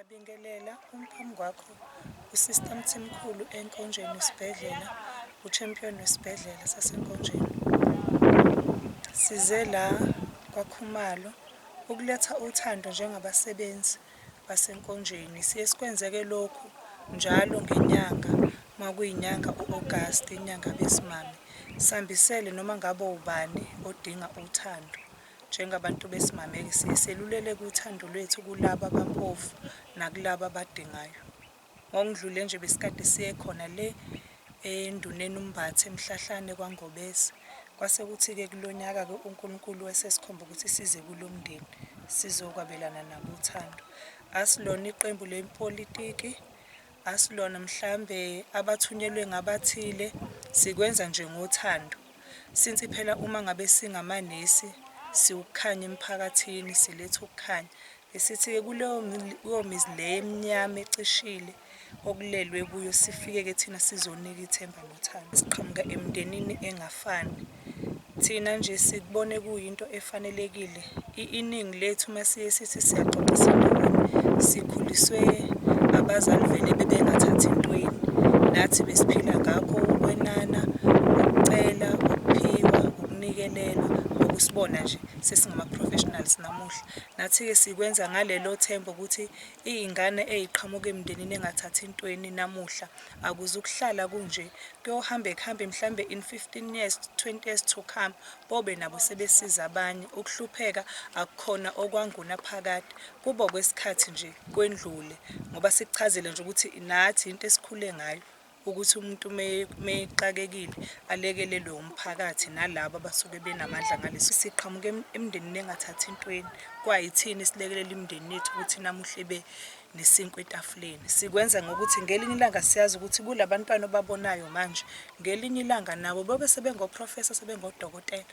Ngiyabingelela umphambi kwakho uSister Mthimkhulu eNkonjeni esibhedlela, uchampion wesibhedlela saseNkonjeni. Size la kwaKhumalo ukuletha uthando njengabasebenzi baseNkonjeni. Siye sikwenzeke lokhu njalo ngenyanga uma kuyinyanga u-August, inyanga besimame. Sihambisele noma ngabe ubani odinga uthando. Njengabantu besimame-ke siye seluleleke uthando lwethu kulaba abampofu nakulaba abadingayo. Ngokundlule nje besikade siye khona le enduneni uMbatha eMhlahlane kwaNgobese. Kwase kuthi-ke kulo nyaka-ke uNkulunkulu wesesikhomba ukuthi size kulo mndeni sizokwabelana nabo uthando. Asilona iqembu lepolitiki, asilona mhlambe abathunyelwe ngabathile, sikwenza nje ngothando. Since phela uma ngabe singamanesi siwukukhanya emphakathini, siletha ukukhanya. Besithi-ke kuleyo mizi le emnyama ecishile okulelwe kuyo sifike-ke thina sizonika ithemba nothando. Siqhamuka emndenini engafani. Thina nje sikubone kuyinto efanelekile. Iningi lethu uma siye sithi siyaxoxa sindawonye, sikhuliswe abazali vele bebengathathi ntweni. Nathi besiphila ngakho ukwenana, ukucela, ukuphiwa, ukunikelelwa, ngokusibona nje sesingama-professionals namuhla. Nathi-ke sikwenza ngalelo themba ukuthi iy'ngane ey'qhamuka emndenini engathathi ntweni namuhla akuzukuhlala kunje, kuyohambe kuhambe mhlambe in 15 years, 20 years to come, bobe nabo sebesiza abanye. Ukuhlupheka akukhona okwangunaphakade, kuba okwesikhathi nje kwendlule, ngoba sikuchazile nje ukuthi nathi into esikhule ngayo ukuthi umuntu mexakekile alekelelwe umphakathi nalabo abasuke benamandla ngaleso. Siqhamuka emndenini engathathi ntweni, kwayithina esilekelela imindeni yethu ukuthi namuhla ibe nesinkwa etafuleni. Sikwenza ngokuthi ngelinye ilanga siyazi ukuthi kulabantwana obabonayo manje, ngelinye ilanga nabo bobe sebengoprofesa, sebengodokotela,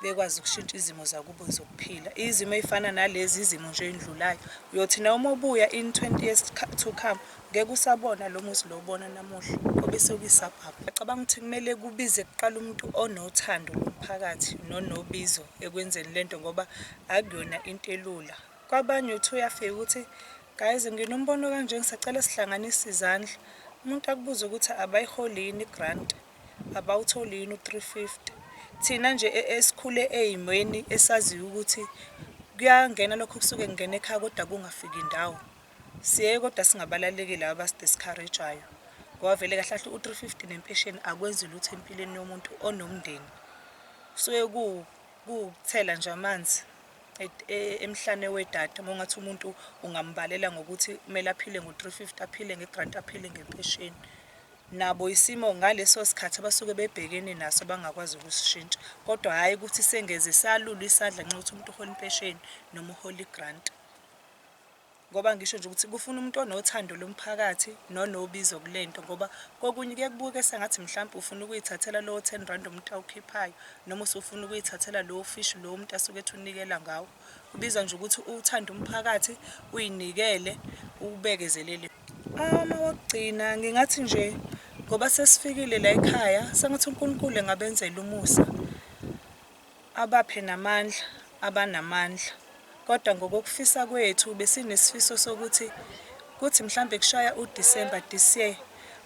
bekwazi ukushintsha izimo zakubo zokuphila. Izimo ey'fana nalezi izimo nje ey'ndlulayo, uyothi noma ubuya in 20 years to come, ngeke usabona lo muzi lo ubona namuhla, kobe sekuyisabhabhu. Ngicabanga ukuthi kumele kubize kuqala umuntu onothando lomphakathi nonobizo ekwenzeni lento ngoba akuyona into elula. Kwabanye uthi uyafika ukuthi guys nginombono kanje ngisacela sihlanganise izandla. Umuntu akubuze ukuthi abayiholi yini i-grant, abawutholi yini u-350. Thina nje esikhule ey'mweni esaziyo ukuthi kuyangena lokho kusuke kungena ekhaya kodwa kungafiki ndawo. Siye kodwa singabalaleki laba abasi-discourage-ayo. Ngoba vele kahle kahle u-350 nempesheni akwenzi lutho empilweni yomuntu onomndeni. Kusuke kuwukuthela nje amanzi emhlane wedada uma ungathi umuntu ungambalela ngokuthi kumele aphile ngo-350, aphile nge-grant, aphile ngempesheni. Nabo isimo ngaleso sikhathi abasuke bebhekene naso bangakwazi ukusishintsha. Kodwa hhayi ukuthi sengeze salula isandla ngenxa yokuthi umuntu uhola impesheni noma uhola i-grant. Ngoba ngisho nje ukuthi kufuna umuntu onothando lomphakathi nonobizo kulento ngoba kokunye kuye kubuke sengathi mhlampe ufuna ukuyithathela lowo 10 rand umuntu awukhiphayo noma usufuna ukuyithathela lowo fish lowo muntu asuke ethi unikela ngawo. Kubiza nje ukuthi uthande umphakathi, uyinikele, uwubekezelele. Amawokugcina ngingathi nje ngoba sesifikile la ekhaya sengathi uNkulunkulu engabenzela umusa, abaphe namandla abanamandla. Kodwa ngokokufisa kwethu besinesifiso sokuthi kuthi mhlambe kushaya uDecember this year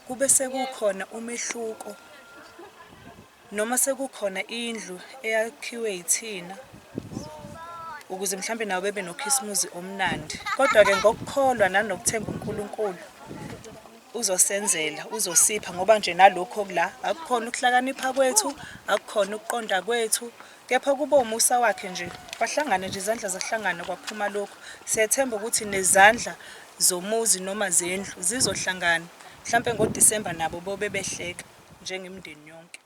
kube sekukhona umehluko noma sekukhona indlu eyakhiwe yithina ukuze mhlambe nabo bebe nokhisimuzi omnandi. Kodwa-ke ngokukholwa nanokuthemba uNkulunkulu uzosenzela, uzosipha ngoba nje nalokhu okula akukhona ukuhlakanipha kwethu, akukhona ukuqonda kwethu, kepha kube umusa wakhe nje, kwahlangana nje izandla zahlangana kwaphuma lokhu. Siyethemba ukuthi nezandla zomuzi noma zendlu zizohlangana, mhlampe ngoDisemba nabo bobe behleka njengemindeni yonke.